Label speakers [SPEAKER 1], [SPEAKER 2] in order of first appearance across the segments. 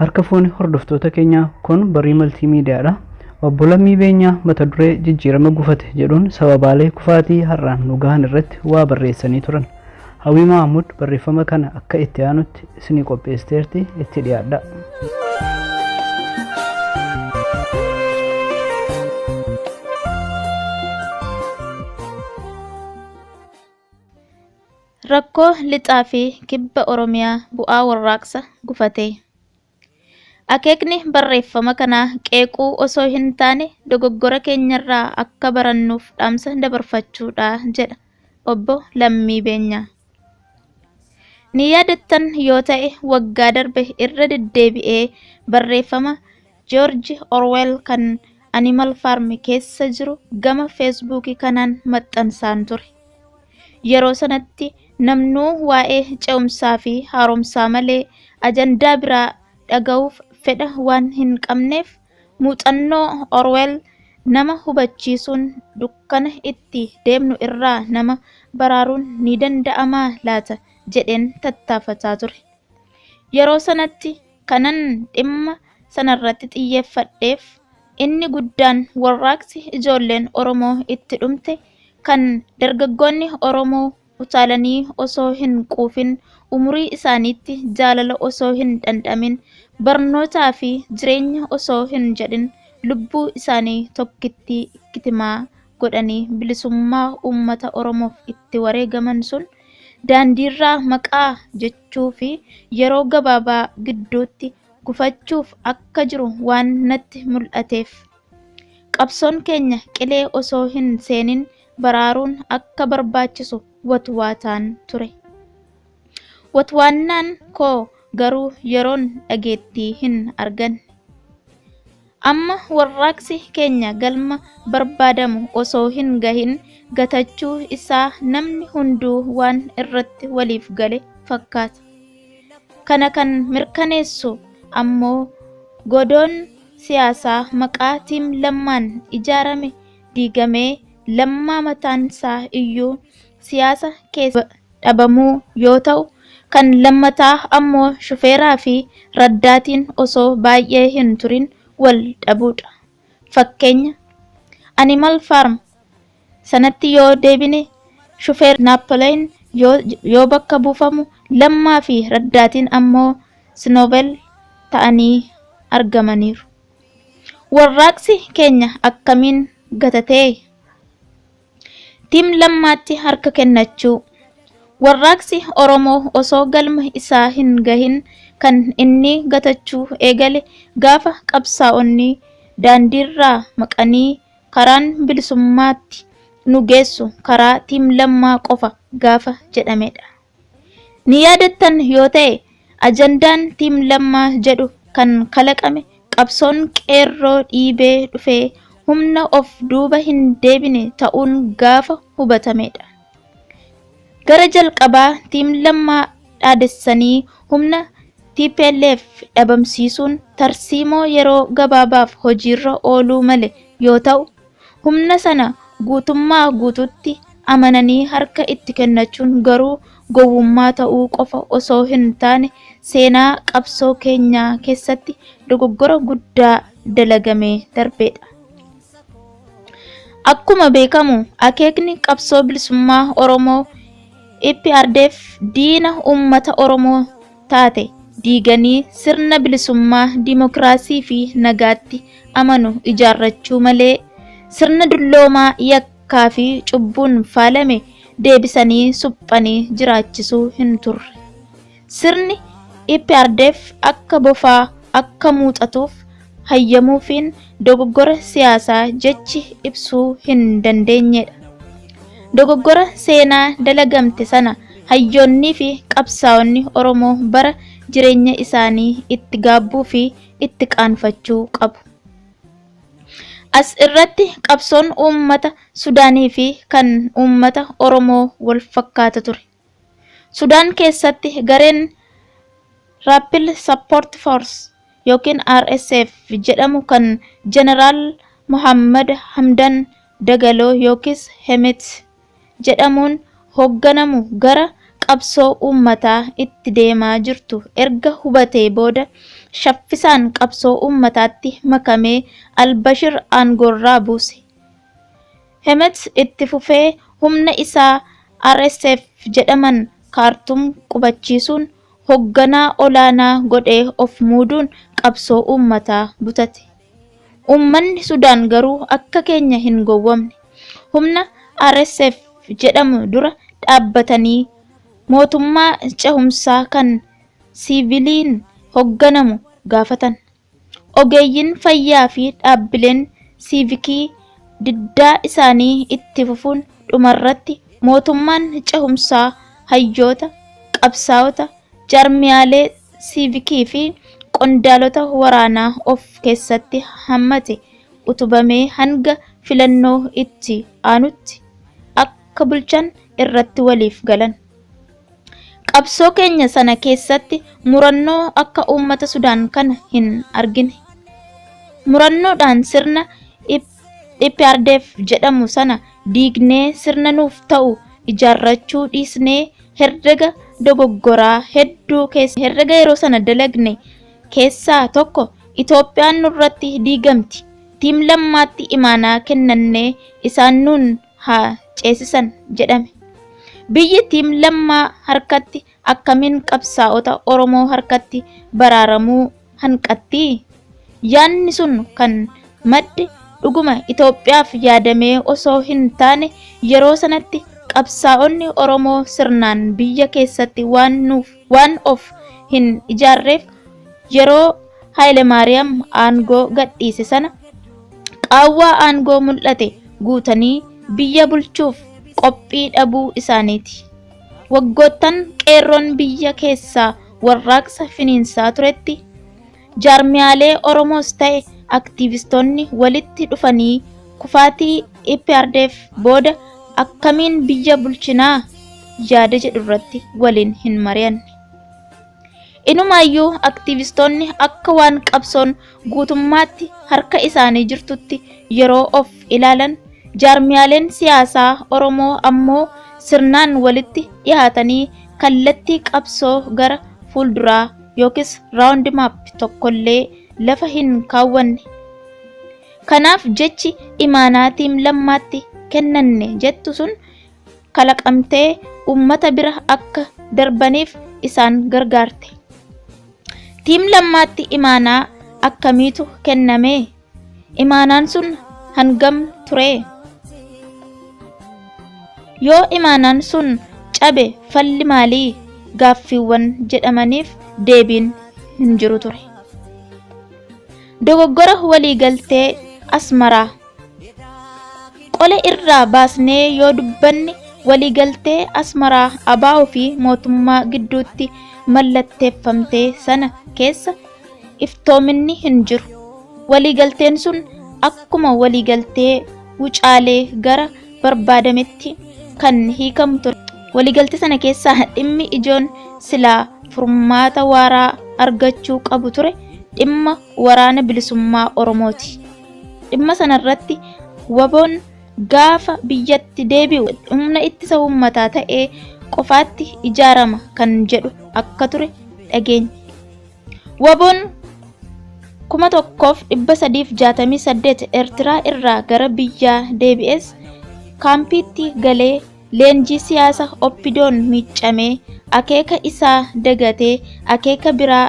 [SPEAKER 1] Harka fuune hordoftoota keenyaa kun Barii Maltii Miidiyaadha. Obbo Lammii Beenyaa mata duree jijjiirama gufate jedhuun sababaalee kufaatii har'aan nu gahan irratti waa barreessanii turan. Hawwii Mahammud barreeffama kana akka itti aanutti isinii qopheessiteerti itti dhiyaadha.
[SPEAKER 2] Rakkoo Lixaa fi Kibba Oromiyaa Bu'aa Warraaqsa Gufatee. Akeekni barreeffama kanaa qeequu osoo hin taane dogoggora keenyarraa akka barannuuf dhaamsa dabarfachuudha jedha Obbo Lammii Beenyaa. Ni yaadattan yoo ta'e waggaa darbe irra deddeebi'ee barreeffama George Orwell kan Animal Farm keessa jiru gama Feesbuukii kanaan maxxansaan ture. Yeroo sanatti namnuu waa'ee ce'umsaa fi haaromsaa malee ajandaa biraa dhaga'uuf fedha waan hin qabneef muuxannoo Orwell nama hubachiisuun dukkana itti deemnu irraa nama baraaruun ni danda'amaa laata jedheen tattaafataa ture. Yeroo sanatti kanan dhimma sanarratti xiyyeeffadheef inni guddaan warraaqsi ijoolleen Oromoo itti dhumte kan dargaggoonni Oromoo utaalanii osoo hin quufin umurii isaaniitti jaalala osoo hin dhandhamin barnootaa fi jireenya osoo hin jedhin lubbuu isaanii tokkittii kitimaa godhanii bilisummaa uummata Oromoof itti wareegaman sun daandiirraa maqaa jechuu fi yeroo gabaabaa gidduutti gufachuuf akka jiru waan natti mul'ateef. Qabsoon keenya qilee osoo hin seenin baraaruun akka barbaachisu watwaataan ture. Watwaannaan koo garuu yeroon dhageettii hin arganne. Amma warraaqsi keenya galma barbaadamu osoo hin gahin gatachuu isaa namni hunduu waan irratti waliif gale fakkaata. Kana kan mirkaneessu ammoo godoon siyaasaa maqaa Tiim Lammaan ijaarame diigamee Lammaa mataan isaa iyyuu siyaasa keessa dhabamuu yoo ta'u, kan lammataa ammoo shufeeraa fi raddaatiin osoo baay'ee hin turin wal dhabuudha. Fakkeenya Animal Farm sanatti yoo deebine shufeer Naappoleen yoo bakka buufamu Lammaa fi Raddaatiin ammoo Sinoobel ta'anii argamaniiru. Warraaqsi keenya akkamiin gatatee? Tiim Lammaatti harka kennachuu. Warraaqsi Oromoo osoo galma isaa hin gahin kan inni gatachuu eegale gaafa qabsaa'onni daandiirraa maqanii karaan bilisummaatti nu geessu karaa Tiim Lammaa qofa gaafa jedhamedha. Ni yaadattan yoo ta'e ajandaan Tiim Lammaa jedhu kan kalaqame qabsoon qeerroo dhiibee dhufee humna of duuba hin deebine ta'uun gaafa hubatamedha. Gara jalqabaa Tiim Lammaa dhaadessanii humna tplf dhabamsiisuun tarsiimoo yeroo gabaabaaf hojiirra ooluu male yoo ta'u, humna sana guutummaa guutuutti amananii harka itti kennachuun garuu gowwummaa ta'uu qofa osoo hin taane seenaa qabsoo keenyaa keessatti dogoggora guddaa dalagamee darbeedha. Akkuma beekamu akeekni qabsoo bilisummaa Oromoo eprdf diina uummata Oromoo taate diiganii sirna bilisummaa, dimokiraasii fi nagaatti amanu ijaarrachuu malee sirna dulloomaa yakkaa fi cubbuun faalame deebisanii suphanii jiraachisuu hin turre. Sirni eprdf akka bofaa akka muuxatuuf hayyamuufiin dogoggora siyaasaa jechi ibsuu hin dandeenyedha. Dogoggora seenaa dalagamte sana hayyoonnii fi qabsaa'onni Oromoo bara jireenya isaanii itti gaabbuu fi itti qaanfachuu qabu. As irratti qabsoon uummata Sudaanii fi kan uummata Oromoo wal fakkaata ture. Sudaan keessatti gareen Rapid Support Force yookiin RSF jedhamu kan Jeneraal Mohammad Hamdan Dagaloo yookiis Hemeti jedhamuun hoogganamu gara qabsoo uummataa itti deemaa jirtu erga hubatee booda shaffisaan qabsoo uummataatti makamee Albashir aangoorraa buuse. Hemet itti fufee humna isaa RSF jedhaman Kaartum qubachiisuun hogganaa olaanaa godhee of muuduun qabsoo uummataa butate. Uummanni Sudaan garuu akka keenya hin gowwomne. Humna RSF jedhamu dura dhaabbatanii mootummaa cehumsaa kan siiviliin hogganamu gaafatan. Ogeeyyiin fayyaa fi dhaabbileen siivikii diddaa isaanii itti fufuun dhumarratti mootummaan cehumsaa hayyoota, qabsaa'ota, jaarmiyaalee siivikii fi qondaalota waraanaa of keessatti hammate utubamee hanga filannoo itti aanutti akka bulchan irratti waliif galan. Qabsoo keenya sana keessatti murannoo akka uummata Sudaan kana hin argine. Murannoodhaan sirna EPRDF jedhamu sana diignee sirna nuuf ta'u ijaarrachuu dhiisnee herrega dogoggoraa hedduu keessa herrega yeroo sana dalagne keessaa tokko Itoophiyaan nurratti diigamti. Tiim Lammaatti imaanaa kennannee isaan nuun haa ceesisan jedhame. Biyyi Tiim Lammaa harkatti akkamiin qabsaa'ota Oromoo harkatti baraaramuu hanqattii? Yaanni sun kan madde dhuguma Itoophiyaaf yaadamee osoo hin taane yeroo sanatti qabsaa'onni Oromoo sirnaan biyya keessatti waan nuuf waan of hin ijaarreef yeroo Haayilemaariyaam aangoo gadhiise sana qaawwaa aangoo mul'ate guutanii biyya bulchuuf qophii dhabuu isaaniiti. Waggoottan qeerroon biyya keessaa warraaqsa finiinsaa turetti jaarmiyaalee Oromoos ta'e aktiivistoonni walitti dhufanii kufaatii EPRDF booda akkamiin biyya bulchinaa yaada jedhu irratti waliin hin mari'anne. Inumaayyuu aktiivistoonni akka waan qabsoon guutummaatti harka isaanii jirtutti yeroo of ilaalan jaarmiyaaleen siyaasaa Oromoo ammoo sirnaan walitti dhiyaatanii kallattii qabsoo gara fuulduraa yookiis round map tokkollee lafa hin kaawwanne. Kanaaf jechi imaanaa Tiim Lammaatti kennanne jettu sun kalaqamtee uummata bira akka darbaniif isaan gargaarte. Tiim Lammaatti imaanaa akkamiitu kenname? Imaanaan sun hangam ture? Yoo imaanaan sun cabe falli maalii? Gaaffiiwwan jedhamaniif deebiin hin jiru ture. Dogoggora waliigaltee Asmaraa. Qola irraa baasnee yoo dubbanne waliigaltee Asmaraa ABO fi mootummaa gidduutti mallatteeffamte sana keessa iftoominni hin jiru. Waliigalteen sun akkuma waliigaltee Wucaalee gara barbaadametti kan hiikamu ture. Waliigaltee sana keessaa dhimmi ijoon silaa furmaata waaraa argachuu qabu ture dhimma waraana bilisummaa Oromooti. Dhimma sanarratti WBOn gaafa biyyatti deebi'u humna ittisa uummataa ta'ee qofaatti ijaarama kan jedhu akka ture dhageenye. WBOn 1368 Eertiraa irraa gara biyyaa deebi'es kaampiitti galee leenjii siyaasa OPDOn miiccamee akeeka isaa dagatee akeeka biraa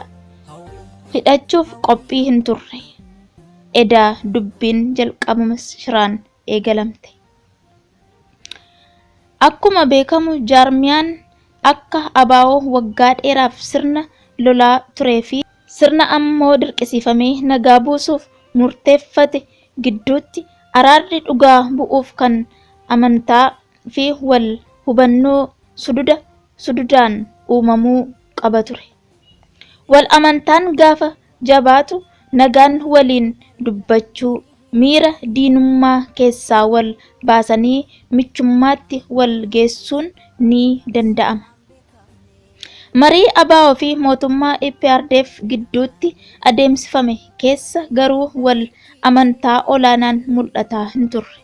[SPEAKER 2] hidhachuuf qophii hin turre. Edaa dubbiin jalqabuma shiraan eegalamte. Akkuma beekamu jaarmiyaan akka ABO waggaa dheeraaf sirna lolaa turee fi sirna ammoo dirqisiifamee nagaa buusuuf murteeffate gidduutti araarri dhugaa bu'uuf kan amantaa fi wal hubannoo sududa sududaan uumamuu qaba ture. Wal amantaan gaafa jabaatu nagaan waliin dubbachuu, miira diinummaa keessaa wal baasanii michummaatti wal geessuun ni danda'ama. Marii ABO fi mootummaa EPRDF gidduutti adeemsifame keessa garuu wal amantaa olaanaan mul'ataa hin turre.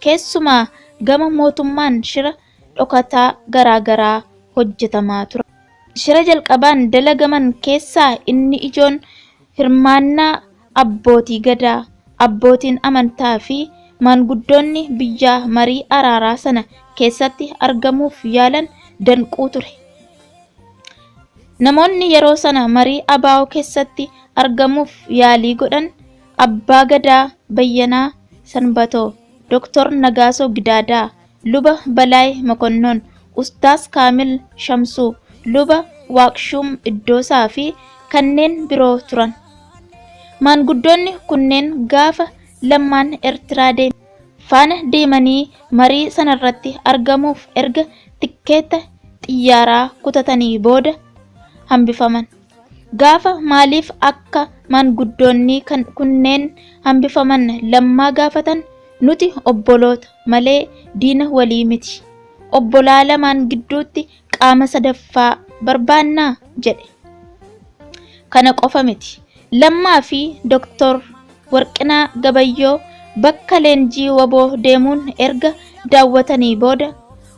[SPEAKER 2] Keessumaa gama mootummaan shira dhokataa garaagaraa hojjetamaa ture. Shira jalqabaan dalagaman keessaa inni ijoon hirmaannaa abbootii gadaa, abbootiin amantaa fi maanguddoonni biyyaa marii araaraa sana keessatti argamuuf yaalan danquu ture. Namoonni yeroo sana marii ABO keessatti argamuuf yaalii godhan Abbaa Gadaa Bayyanaa Sanbatoo, Dr. Nagaasoo Gidaadaa, Luba Balaay Mokonnon, Ustaas Kaamil Shamsuu, Luba Waaqshuum Iddoosaa fi kanneen biroo turan. Maanguddoonni kunneen gaafa Lammaan Eertiraa deeme faana deemanii marii sanarratti argamuuf erga tikkeetta xiyyaaraa kutatanii booda hambifaman. Gaafa maaliif akka maanguddoonni kunneen hambifaman Lammaa gaafatan, nuti obboloota malee diina walii miti. Obbolaa lamaan gidduutti qaama sadaffaa barbaannaa jedhe. Kana qofa miti. Lammaa fi Dr. Warqinaa Gabayyoo bakka leenjii WBO deemuun erga daawwatanii booda,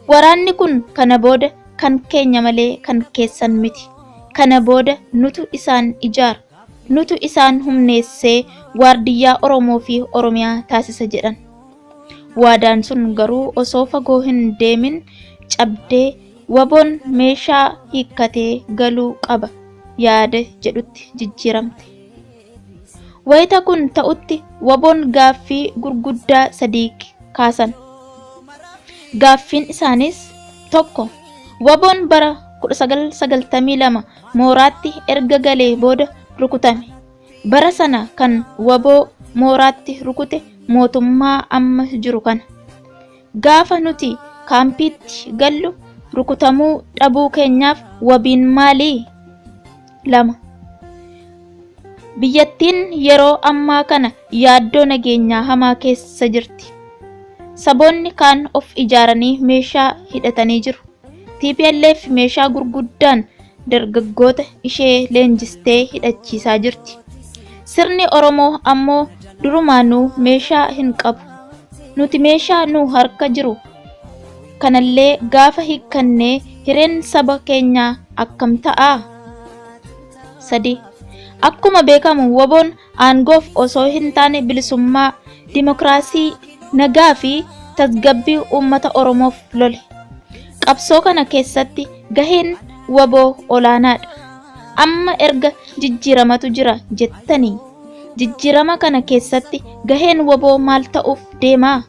[SPEAKER 2] waraanni kun kana booda kan keenya malee kan keessan miti. Kana booda nutu isaan ijaara. Nutu isaan humneessee waardiyyaa Oromoo fi Oromiyaa taasisa jedhan. Waadaan sun garuu osoo fagoo hin deemin cabdee WBOn meeshaa hiikkatee galuu qaba yaada jedhutti jijjiiramte. Wayita kun ta'utti WBOn gaaffii gurguddaa sadii kaasan. Gaaffiin isaanis tokko, WBOn bara 1992 mooraatti erga galee booda rukutame. Bara sana kan WBO mooraatti rukute mootummaa amma jiru kana. Gaafa nuti kaampiitti gallu rukutamuu dhabuu keenyaaf wabiin maalii? 2. Biyyattiin yeroo ammaa kana yaaddoo nageenyaa hamaa keessa jirti. Saboonni kaan of ijaaranii meeshaa hidhatanii jiru. TPLF meeshaa gurguddaan dargaggoota ishee leenjistee hidhachiisaa jirti. Sirni Oromoo ammoo durumaanuu meeshaa hin qabu. Nuti meeshaa nu harka jiru kanallee gaafa hiikkannee hireen saba keenyaa akkam ta'aa? 3. Akkuma beekamu WBOn aangoof osoo hin taane bilisummaa, dimokiraasii, nagaa fi tasgabbii uummata Oromoof lole. Qabsoo kana keessatti gaheen WBO olaanaadha. Amma erga jijjiiramatu jira jettanii, jijjiirama kana keessatti gaheen WBO maal ta'uuf deemaa?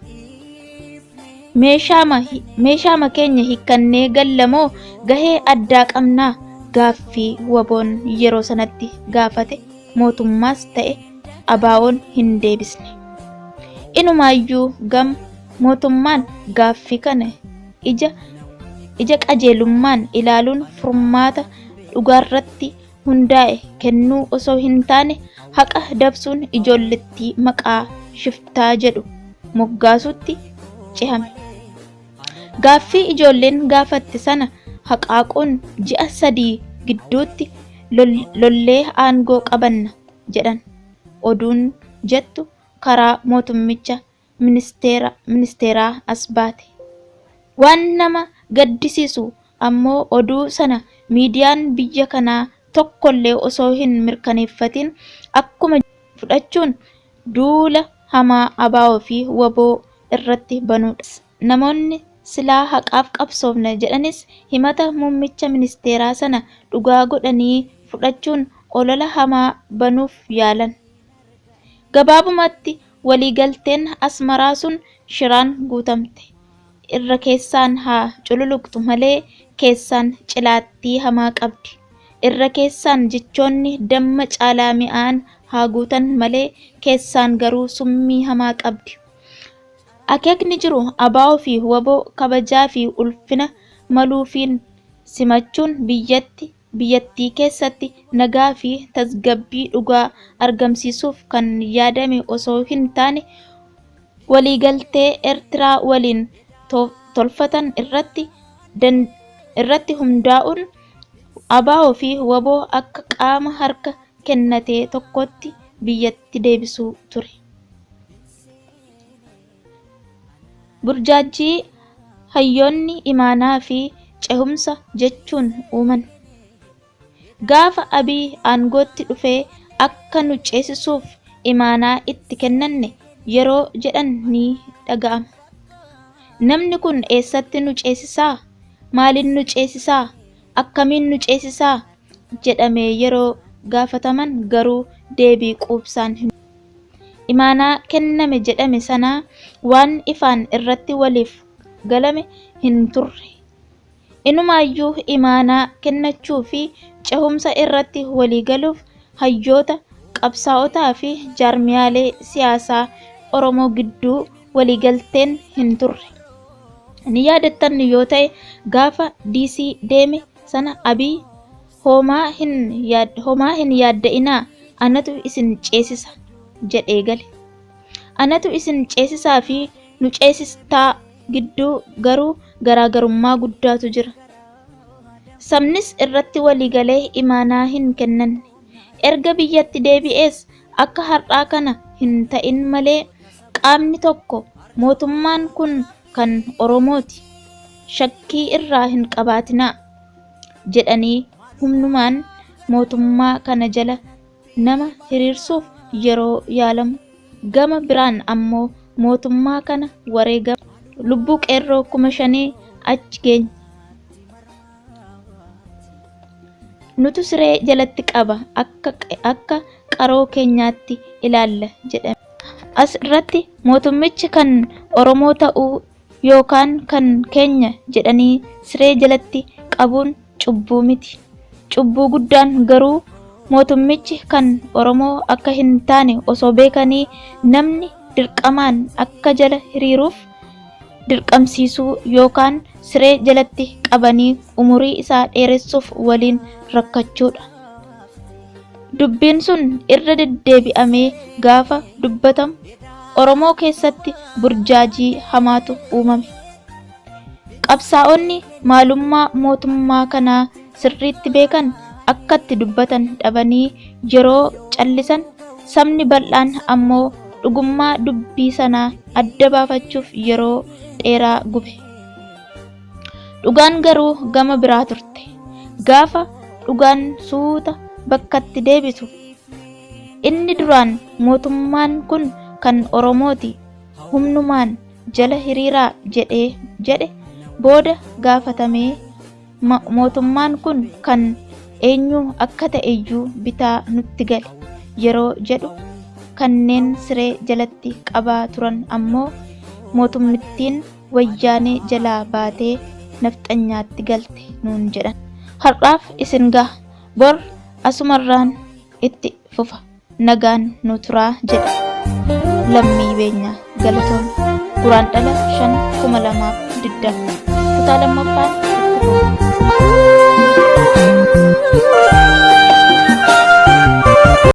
[SPEAKER 2] Meeshaama keenya hiikkannee gallamoo gahee addaa qabnaa? Gaaffii WBOn yeroo sanatti gaafate mootummaas ta'e ABOn hin deebisne. Inumaayyuu gam mootummaan gaaffii kana ija qajeelummaan ilaaluun furmaata dhugaarratti hundaa'e kennuu osoo hin taane haqa dabsuun ijoollettii maqaa shiftaa jedhu moggaasuutti cehame. Gaaffii ijoolleen gaafatte sana haqaaquun ji'a 3 gidduutti lollee aangoo qabanna jedhan. Oduun jettu karaa mootummicha ministeeraa as baate. Waan nama gaddisiisu ammoo oduu sana miidiyaan biyya kanaa tokkollee osoo hin mirkaneeffatin akkuma fudhachuun duula hamaa ABO fi WBO irratti banuudha. Namoonni silaa haqaaf qabsoofna jedhanis himata muummicha ministeeraa sana dhugaa godhanii fudhachuun olola hamaa banuuf yaalan. Gabaabumatti waliigalteen Asmaraa sun shiraan guutamte. Irra keessaan haa cululuqxu malee keessaan cilaattii hamaa qabdi. Irra keessaan jechoonni damma caalaa mi'aan haa guutan malee keessaan garuu summii hamaa qabdi. Akeekni jiru ABO fi WBO kabajaa fi ulfina maluufiin simachuun biyyattii keessatti nagaa fi tasgabbii dhugaa argamsiisuuf kan yaadame osoo hin taane waliigaltee Eertiraa waliin tolfatan irratti hundaa'uun ABO fi WBO akka qaama harka kennatee tokkotti biyyatti deebisuu ture. Burjaajii hayyoonni imaanaa fi cehumsa jechuun uuman. Gaafa Abiy aangootti dhufee akka nu ceesisuuf imaanaa itti kennanne yeroo jedhan ni dhaga'ama. Namni kun eessatti nu ceesisaa? Maaliin nu ceesisaa? Akkamiin nu ceesisaa? Jedhamee yeroo gaafataman garuu deebii quubsaan hin. Imaanaa kenname jedhame sanaa waan ifaan irratti waliif galame hin turre. Inumaayyuu imaanaa kennachuu fi cehumsa irratti walii galuuf hayyoota, qabsaa'otaa fi jaarmiyaalee siyaasaa Oromoo gidduu waliigalteen hin turre. Ni yaadattan yoo ta'e gaafa DC deeme sana Abiy homaa hin yaadda'inaa, anatu isin ceesisa jedhee gale. Anatu isin ceesisaa fi nu ceesistaa gidduu garuu garaagarummaa guddaatu jira. Sabnis irratti waliigalee imaanaa hin kennanne. Erga biyyatti deebi'ees akka har'aa kana hin ta'in malee qaamni tokko mootummaan kun kan Oromooti, shakkii irraa hin qabaatinaa jedhanii humnumaan mootummaa kana jala nama hiriirsuuf yeroo yaalamu, gama biraan ammoo mootummaa kana wareegama lubbuu qeerroo 5,000 achi geenye. Nutu siree jalatti qaba akka qaroo keenyaatti ilaalla jedhame. As irratti mootummichi kan Oromoo ta'uu yookaan kan keenya jedhanii siree jalatti qabuun cubbuu miti. Cubbuu guddaan garuu mootummichi kan Oromoo akka hin taane osoo beekanii namni dirqamaan akka jala hiriiruuf dirqamsiisuu yookaan siree jalatti qabanii umurii isaa dheeressuuf waliin rakkachuudha. Dubbiin sun irra deddeebi'amee gaafa dubbatamu Oromoo keessatti burjaajii hamaatu uumame. Qabsaa'onni maalummaa mootummaa kanaa sirriitti beekan akkatti dubbatan dhabanii yeroo callisan, sabni bal'aan ammoo dhugummaa dubbii sanaa adda baafachuuf yeroo dheeraa gube. Dhugaan garuu gama biraa turte. Gaafa dhugaan suuta bakkatti deebisu, inni duraan mootummaan kun kan Oromooti humnumaan jala hiriiraa jedhe booda gaafatamee mootummaan kun kan eenyu akka ta'eyyuu bitaa nutti gale yeroo jedhu, kanneen siree jalatti qabaa turan ammoo mootummittiin wayyaanee jalaa baatee nafxanyaatti galte nuun jedhan. Har'aaf isin gaha, bor asumarraan itti fufa, nagaan nu turaa jedha. Lammii Beenyaa galatoon. Guraandhala 5, 2020 kutaa lammaffaan.